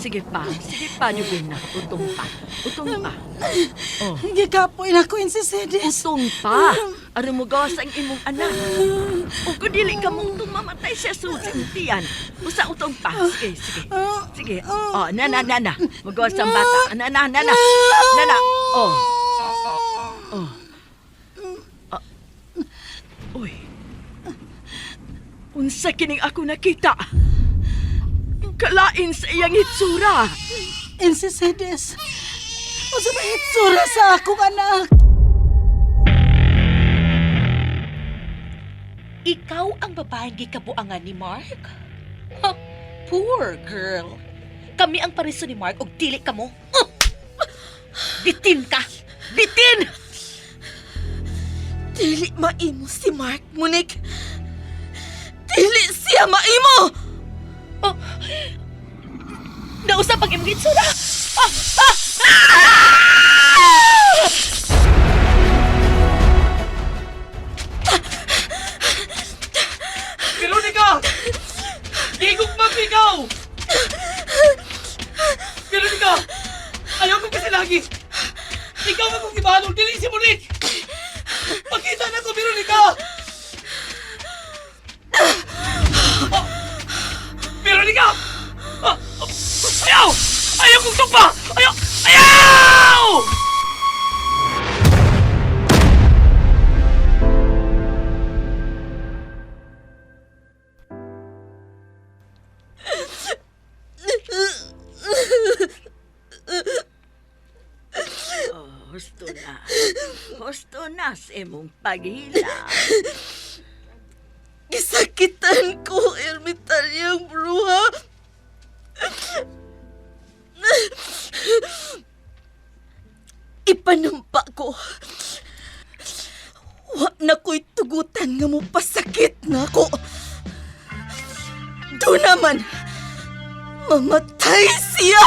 Sige pa, sige pa, Jubina. Utong pa, utong pa. Oh. Gikapoy na ko Insisedes. Utong pa. Aron mo gawas ang imong anak. O kung dili ka mong mamatay siya sa tiyan. Usa utong pa. Sige, sige. Sige. Oh, na na na na. Magawas ang bata. Na na na na. Na na. Oh. Oh. Ah. Uy. Unsa kining ako nakita? Kalain sa iyang hitsura. Insisedes. Unsa ba hitsura sa akong anak? Ikaw ang babaeng gikabuangan ni Mark? Ha, poor girl. Kami ang pariso ni Mark og dili ka mo. Bitin ka! Bitin! Dili maimo si Mark, Monique. Dili siya maimo! Oh, nausap ang imong itsura! Ah, ah, ah! Veronica! Gigugma ko ikaw! Veronica! Ayaw ko kasi lagi! Ikaw ang akong gibahalong, dili si Monique! Pakita na ko, Veronica! Oh! Veronica! Ah! Oh! Ayaw! Ayaw kong tugma! Ayaw! Ayaw! Oh, husto na. Husto na sa imong paghila. Gisakitan ko, ermitaryang bruha. Ipanumpa ko. Wa na ko'y tugutan nga mo pasakit na ko. Do naman, mamatay siya!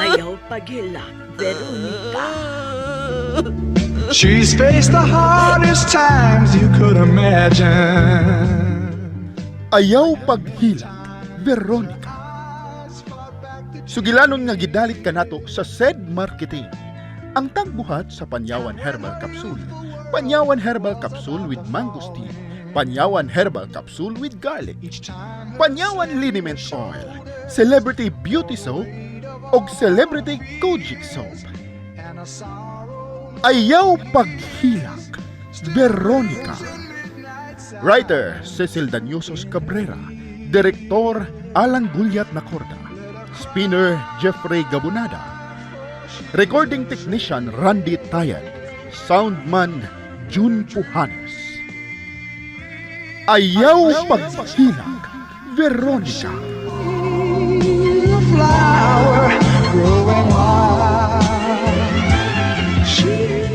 Ayaw paghilak, Veronica. She's faced the hardest times you could imagine. Ayaw paghilak, Veronica. Sugilanon nga gidalit kanato sa said marketing. Ang tagbuhat sa Panyawan Herbal Capsule. Panyawan Herbal Capsule with mangosteen. Panyawan Herbal Capsule with garlic. Panyawan Liniment Oil. Celebrity Beauty Soap og Celebrity Kojic Soap. Ayaw paghilak, Veronica. Writer, Cecil Danyosos Cabrera. Director, Alan Gulyat Nacorda. Spinner, Jeffrey Gabunada. Recording Technician, Randy Tayan. Soundman, June Pujanes. Ayaw Paghilak, Veronica. Flower growing wild. She's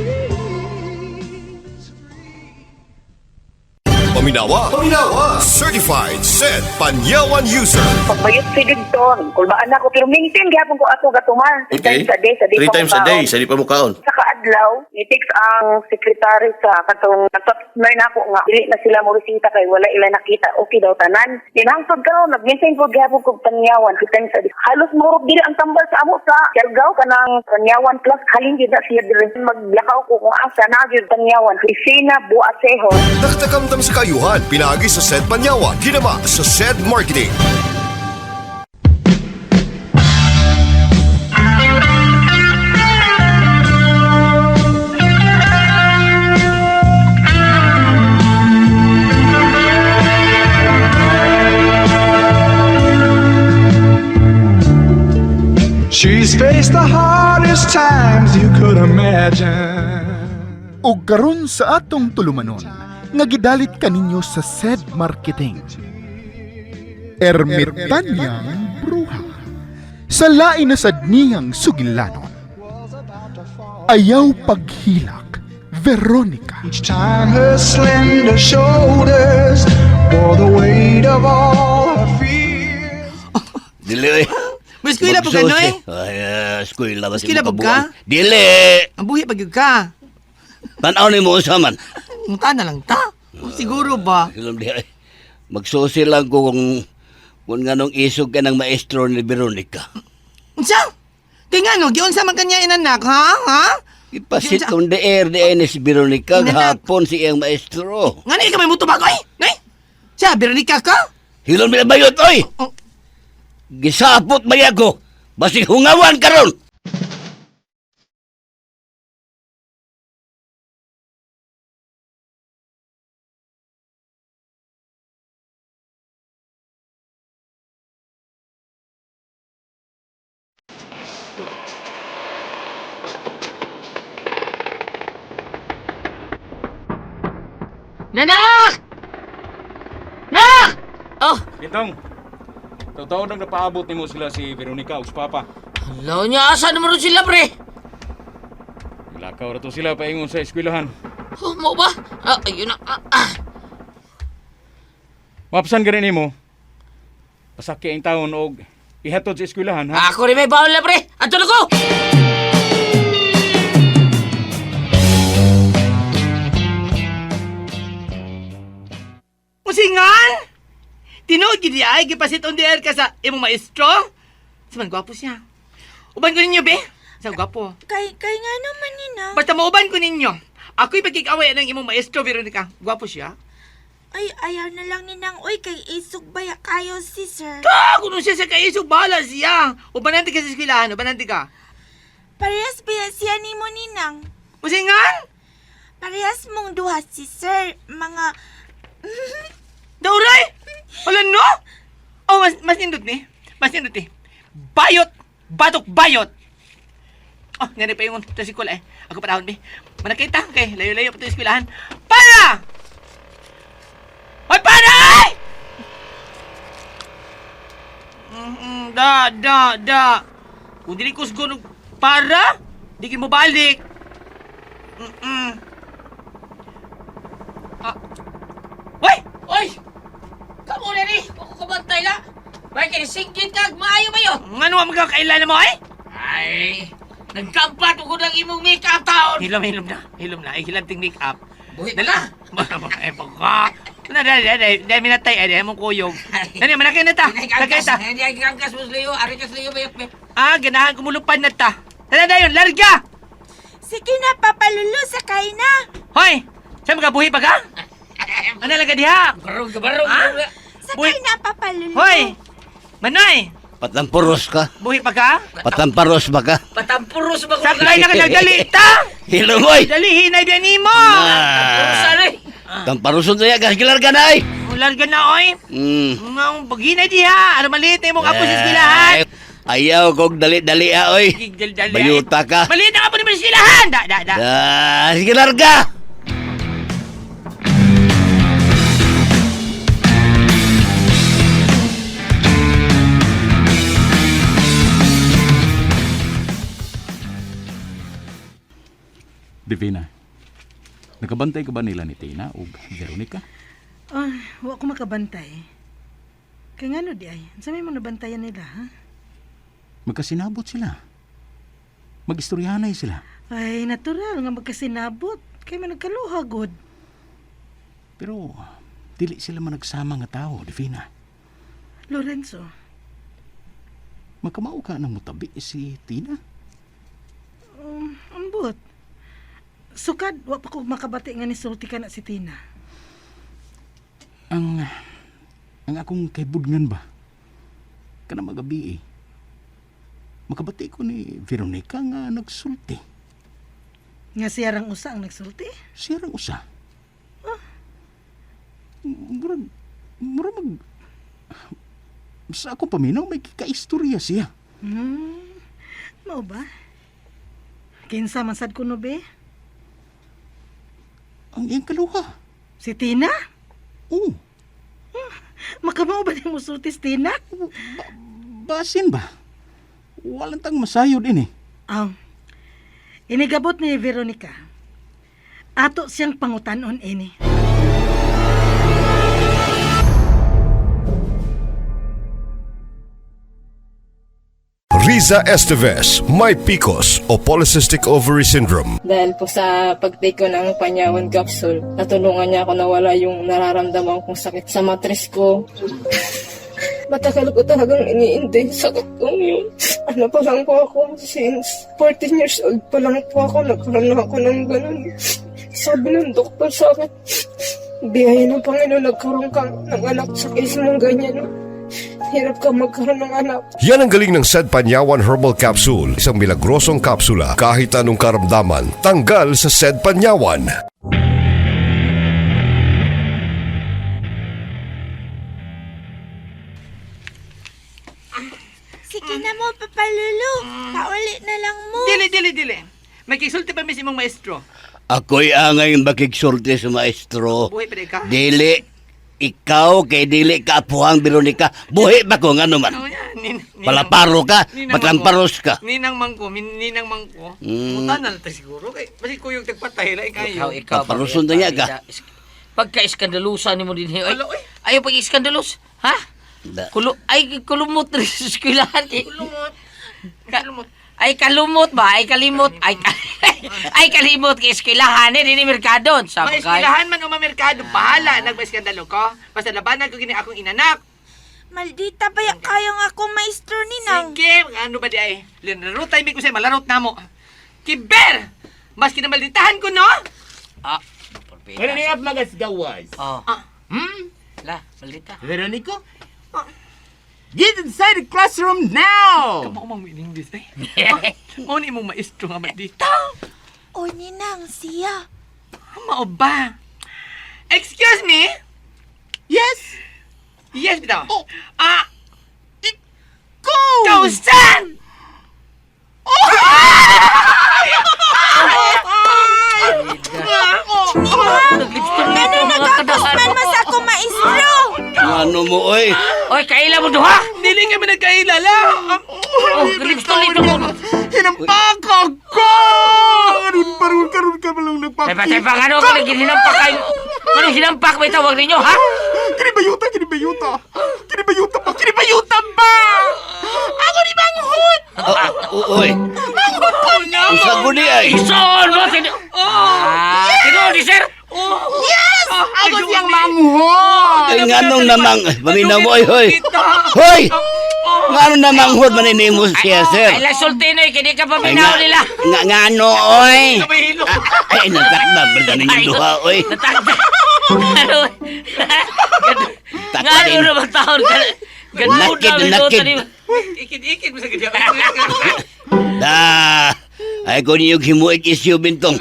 Paminawa. Paminawa. Certified said Panyawan user. Pagbayot si Didton, kulbaan ako, pero maintain gihapon ko ato gatumar. Okay. Times a day, sa day Three pa times a day, mukaon. sa di pa mukaon. Sa kaadlaw, ni-text ang sekretary sa katong nagpatner na ako nga dili na sila mo resita kay wala ila nakita. Okay daw tanan. Dinahangtod karon nag-maintain ko gihapon kog Panyawan three times a day. Halos murog dili ang tambal sa amo sa Siargao kanang Panyawan plus halin gyud na siya diri. Maglakaw ko kung asa na gyud Panyawan. Cristina Buasejo. Nagtakamdam sa kayuhan, pinagi sa said Panyawan, ginama sa said marketing. She's faced the hardest times you could imagine. Ug karon sa atong tulumanon, nga gidalit kaninyo sa said marketing. Ermitanyang bruha. Sa lain na sad niyang sugilanon. Ayaw paghilak, Veronica. Each time her slender shoulders bore the weight of all her fears. Dili. May eskwela pa ka, Noy? Ay, eskwela ba si Eskwela pa ka? Dili. Ang buhi pag yun ka. Tanaw ni mo unsa man. Muta na lang ta. Siguro ba? Silom di ay. Magsusi lang ko kung nganong isog ka ng maestro ni Veronica. Unsa? Kay ngano giunsa man kanya inanak, ha? Ha? Ipasit on the air di ay ni si Veronica Inanak. gahapon si iyang maestro. Ngano ikaw may mutubag oy? Nay? Siya Veronica ka? Hilon mi bayot oy. Oh. Gisapot ba ko? Basig hungawan karon. Nanak! Nak! Oh, Itong, totoo nang napaabot nimo sila si Veronica ug si Papa. Hello niya, asa naman ron sila, pre? Lakaw ra to sila paingon sa eskwelahan. Oh, mo ba? Ah, ayun na. Ah, ah. Mapsan gani nimo. Pasaki ang taon og ihatod sa eskwelahan ha. Ako rin may bawal na, pre. Ato na ko! Usingan? Tinuod gid ay gipasit on the air ka sa imong maestro? Sa man gwapo siya. Uban ko ninyo be. Sa gwapo. Kay, kay nga naman nina. Basta mauban ko ninyo. Ako'y pagkikaway ng imong maestro Veronica. Gwapo siya. Ay, ayaw na lang ninang, uy, kay isog baya kayo si sir. Ah, kuno siya sa kaisog bahala siya. Uban nanti ka sa eskwelahan, uban nanti ka. Parehas baya siya ni mo ninang. Usingan? Parehas mong duha si sir. Mga, Dauray! Wala no? Oh, mas nindot ni. Mas nindot ni. Bayot! Batok bayot! Oh, ngani pa yung tricycle eh. Ako pa dahon, be. Manakita, kay layo-layo pa ito eskwelahan. Para! Hoy, para! Ay! Da, da, da. Kung dili ko sgon og para, di kin mo balik. Ah. Hoy! Oy! Kamu na ni! Ako kabantay la! May kinisinggit kag maayo ba yun? Ngano ang magkakailan mo ay? Ay! Nagkampat ko ng imong make-up taon! Hilom, hilom na. Hilom na. Ay, hilam ting make up. Buhi pa ka! Ay, baka. Na, dahil, dahil, dahil, minatay, ay, dahil mong kuyog. Dali, manakay na ta. Sakay ta. Hindi ay angkas mo liyo. Ari kas liyo bayot be. Ah, ganahan kumulupan na ta. Tara na yun, larga! sige na, papalulu, sakay na. Hoy! Saan magabuhi pa ka? Ano lang ka diha? Barong barong. Ah? Sakay Buhi. na, papalulu. Hoy! Manoy! Patampuros ka. Buhi pa ka? Patampuros ba ka? Patampuros ba ko? Sakay na ka nagdali ta! Hilom oy. Dali, hinay biyan nimo! Patampuros Ah, ano eh. tamparuson siya kas gilarga na ay. Larga na, oy! Nga, paghinay diha! Ano maliit na imong apo sa eskwelahan? Ay, Ayaw kog dali-dali ah, oy. Dali, Bayuta ka. Maliit ang apo ni eskwelahan! Da, da, da. Da, sige larga. Divina. Nakabantay ka ba nila ni Tina ug Veronica? Ay, wa ko makabantay. Kay ngano di ay? Unsa may mga nabantayan nila, ha? Magkasinabot sila. Magistoryanay sila. Ay, natural nga magkasinabot. Kay man nagkaluha god. Pero dili sila managsama nga tao, Divina. Lorenzo, Magkamao ka nang mutabi si Tina. ambot. Sukad, wa pa ko makabati nga nisulti ka na si Tina. Ang ang akong kaibudngan ba? Kana magabi eh. Makabati ko ni Veronica nga nagsulti. Nga siya rang usa ang nagsulti. Siya rang usa. Murag, murag mag... Sa ako paminaw, may kaistorya siya. Mao ba? Kinsa man sad kuno be? Ang iyang kaluha. Si Tina? Oo, Makamao ba ni musulti si Tina? basin ba? Walang tang masayod ini. Aw. Inigabot ni Veronica. Ato siyang pangutanon ini. Rizal Liza Esteves, may PCOS o Polycystic Ovary Syndrome. Dahil po sa pag-take ko ng Panyawan capsule, natulungan niya ako na wala yung nararamdaman kong sakit sa matres ko. Matagal ko talagang iniintay yung sakit kong yun. Ano pa lang po ako, since 14 years old pa lang po ako, nagkaroon na ako ng ganun. Sabi ng doktor sa akin, biyaya ng Panginoon, nagkaroon ka ng anak sa case mong ganyan. Hirap ka magkaroon ng anak. Yan ang galing ng Said Panyawan Herbal Capsule, isang milagrosong kapsula. Kahit anong karamdaman, tanggal sa Said Panyawan. Sige na mo, Papa Lulu. Pauli na lang mo. Dili, dili, dili. May kisulti pa mis imong maestro. Ako'y angay makigsulti sa maestro. Buhi pa di ka. Dili, ikaw kay dili ka apuhang Veronica. Buhi ba ko nga naman? Oh, yan. Palaparo ka, Ninang patlamparos ka. Ninang mangko, ninang mangko. Mm. Muta na lang tayo siguro. Kay, basi kuyog tagpatay lain kayo. Ikaw, ikaw. Paparuson na niya ka. Pagka-eskandalusa ni mo din. Ay, Ala, oy. ayaw pag-eskandalos. Ha? Da. Kulo, ay, kulumot rin sa eskwelahan. Kulumot. Ka, ay, kalumot ba? Ay, kalimot. Ay, ay, kalimot kay eskwelahan. Eh, dinhi merkado. Sabi kay. Maeskwelahan man o mamerkado, bahala. Nagpa-eskandalo ko. Basta labanan ko gini akong inanak. Maldita ba ya kayo nga ako maestro ni Nang? Sige, ano ba di ay? Linaro tayo may kusay, malarot na mo. Kiber! Mas kinamalditahan ko, no? Ah, Pero niya magas gawas. Oh. Ah. Hmm? La, maldita. Veronico? Get inside the classroom now! Kamo mang in English eh. Mao ni imong maestro nga maldita. O Ninang, siya. Mao ba? Excuse me? Yes! Yes, bitaw. Oh. Ah, Go! go saan? Ano nagkakusman mas ako maestro? Ano mo, oy? Oy, kaila mo duha! Dili kami nagkailala. Oh, lipstone ito mo. Hinampaka ko! Karon parun karon ka malang nagpakita. Teka, teka, ano ka naghinampak kayo? Anong hinampak may tawag ninyo, ha? Kinibayuta, kinibayuta. Kinibayuta ba? Kinibayuta ba? Ako ni Manghut! Oy, Manghut ko na! usa ko di ay. Ison mo! Ah, tinuod ni sir! Yes! Ako siyang manghut! Ay, nganong namang, paminaw mo, oy, hoy. Hoy! Nganong namanghod maninimo siya, sir? Ay, la sultino, eh, kini ka Ay, paminaw nila. nga, ngano, oy? May hilo. Ay, natakda, berda ninyong duha, oy. Natakda. Ano? Takda Ngano din. naman taon ka? Ganun Nakid, na nakid. Ikid-ikid mo sa gadya. Da, ay ko niyo himuig issue bintong.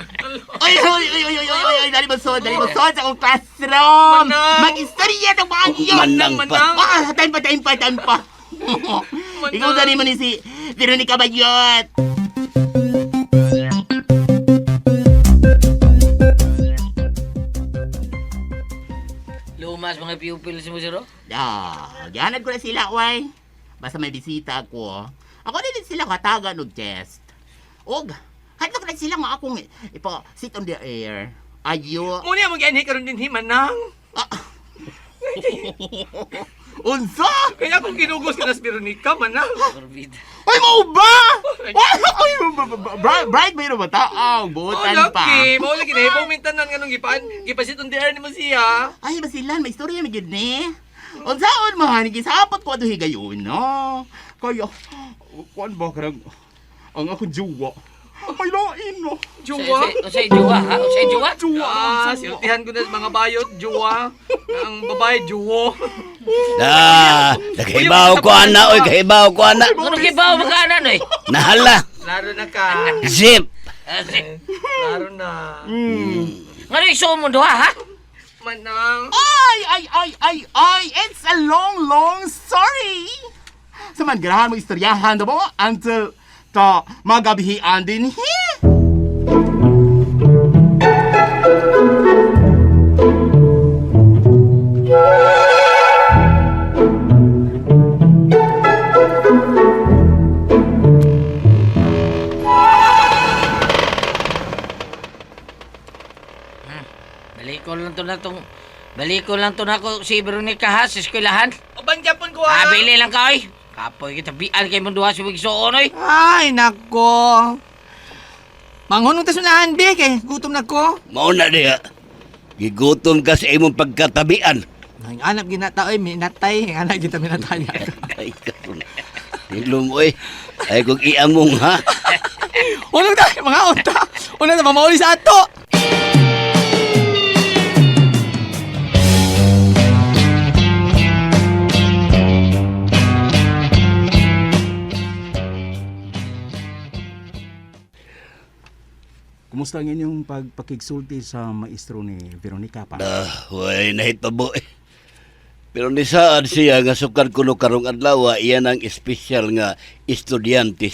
Oy, oy, oy, oy, oy, oy, oy, dali mo sod, dali mo sod sa akong classroom! Manang! Mag-istorya ng mga iyo! Manang pa. Ah, time pa, time pa, time pa. Ikaw dali mo ni si Veronica Bayot. Lumas mga pupils mo, sir, oh. Ah, gihanad ko na sila, way. Basta may bisita ako. Ako na din sila katagan og test. Og, hadlok na sila nga akong ipa sit on the air. Ayo. Muna mo gianhi karon din himanang. Ah. Unsa? Kaya akong ginugos ka na si Veronica, manang. Morbid. Ay, mo ba? Ay, bright ba yun ba taong? Oh, Butan pa. lucky. Mao lagi na hibong mintanan nganong gipaan. Gipasit on the air nimo siya. Ay, basilan, may istorya may gyud ni. Unsaon man, gisapot ko ato higayon, no? Kaya, kuan ba karang ang akong jowa. May lain, no? Jowa. Unsay jowa, ha? Unsay jowa? Jowa. Ah, siltihan ko na sa mga bayot, jowa. Ang babae, jowo. Da, nakahibaw ko ana, oy, kahibaw ko ana. Anong kibaw magkaanan, oy? Nahala, Laro na ka. zip. Ah, Laro na. Ngano isuon mo duha, ha? Manang. Ay, ay, ay, ay, ay! It's a long, long story! Sa man, ganahan mo istoryahan na mo until ta magabihian din here. Balikon lang to na tong... Balikon lang to na ko si Veronica, ha? Sa eskwelahan. Uban gyapon ko Ah, ha. bili lang ka, oy. Kapoy kita bian kay mong duha sa wigsoon oy. Ay, nako. Manghunong ta sunahan, be, kay gutom na ko. Mao na diha. Gigutom ka sa imong pagkatabian. Ang anak ginata oy, minatay, ang anak kita minatay. Ay, karon. Hilom oy. Ay kung iamong ha. Unong ta, mga unta. Unong ta mamauli sa ato. Kumusta ang inyong pagpakigsulti sa maestro ni Veronica pa? Ah, way nahitabo eh. Pero ni saad siya nga sukad kuno karong adlaw, iyan ang espesyal nga estudyante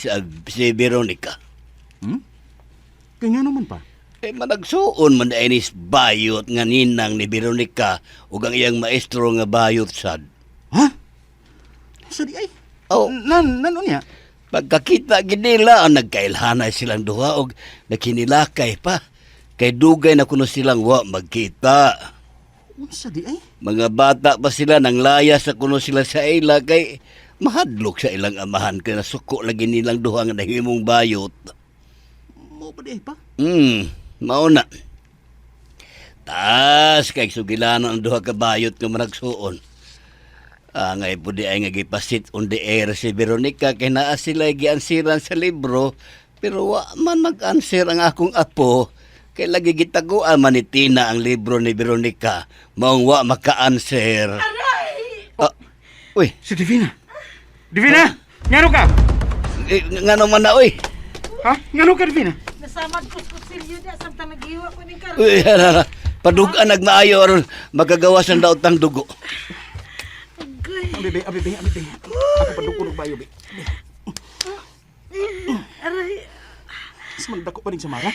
si Veronica. Hmm? Kaya nga naman pa. Eh managsuon man ay nis bayot nga ninang ni Veronica ug ang iyang maestro nga bayot sad. Ha? Sa di ay? Oh. Nan nan unya? Pagkakita gid nila ang nagkailhanay silang duha og nakinilakay pa. Kay dugay na kuno silang wa magkita. Unsa di ay? Mga bata pa sila nang laya sa kuno sila sa ila kay mahadlok sa ilang amahan kay nasuko lagi nilang duha nga nahimong bayot. Mo ba di ay pa? Mao na. Tas kay sugilanon ang duha ka bayot nga managsuon. Angay pud ay nga gipasit on the air si Veronica kay naa sila giansiran sa libro pero wa man mag-answer ang akong apo kay lagi gitaguan man ni Tina ang libro ni Veronica maong wa maka-answer. Aray! Uy, Si Divina. Divina, ngano ka? Eh, ngano man na uy? Ha? Ngano ka Divina? Nasamad ko sa kutsilyo niya samtang naghiwa ko ning karon. Uy, ara, padugan nagmaayo aron magagawas ang daotang dugo. Agoy. Ang bebe, ang bebe, ang bebe. Ako padugo og bayo be. Aray, Sa man dako pa ning samara.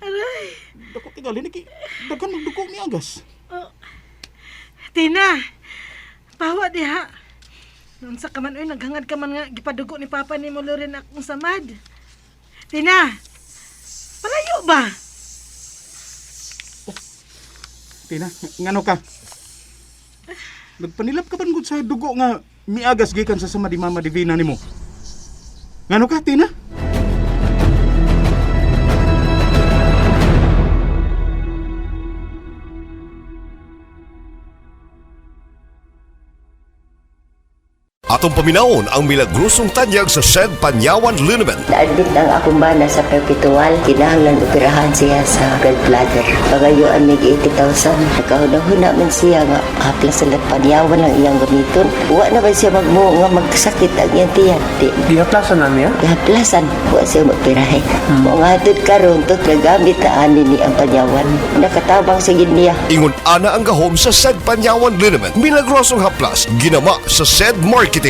aray. Dako tingali ni kay daghan magdugo ni agas. Oh. Tina, pawa diha. Unsa ka man oy, naghangad ka man nga gipadugo ni Papa ni mo Loren akong samad. Tina, palayo ba? Tina, ngano ka? Nagpanilap ka ba gud sa dugo nga miagas gikan sa sama di Mama Divina nimo? Ngano ka, Tina? Atong paminawon ang milagrosong tanyag sa Sed Panyawan Liniment. Na-admit ang akong bana sa perpetual. Kinahanglan operahan siya sa gallbladder. Pagayuan mig 80,000. Nagkahuna-huna man siya nga haplas sa panyawan lang iyang gamiton. Wa na ba siya magmo nga magsakit ang iyang tiyan. Gihaplasan na niya? Gihaplasan. Wa siya magpirahe. Mao nga hantod karon tot nagamit na ani ni ang panyawan. Nakatabang sa gid niya. Ingon ana ang gahom sa Sed Panyawan Liniment. Milagrosong haplas, ginama sa Sed Marketing.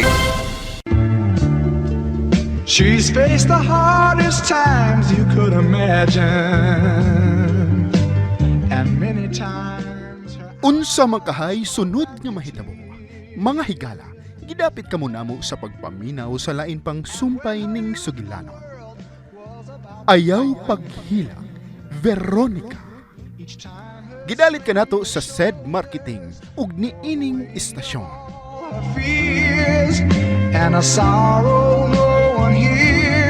She's faced the hardest times you could imagine. And many times Unsa man kahay sunod nga mahitabo. Mga higala, gidapit kamo namo sa pagpaminaw sa lain pang sumpay ning sugilanon. Ayaw paghila, Veronica. Gidalit kanato sa said marketing ug niining istasyon. her fears and a sorrow no one hears.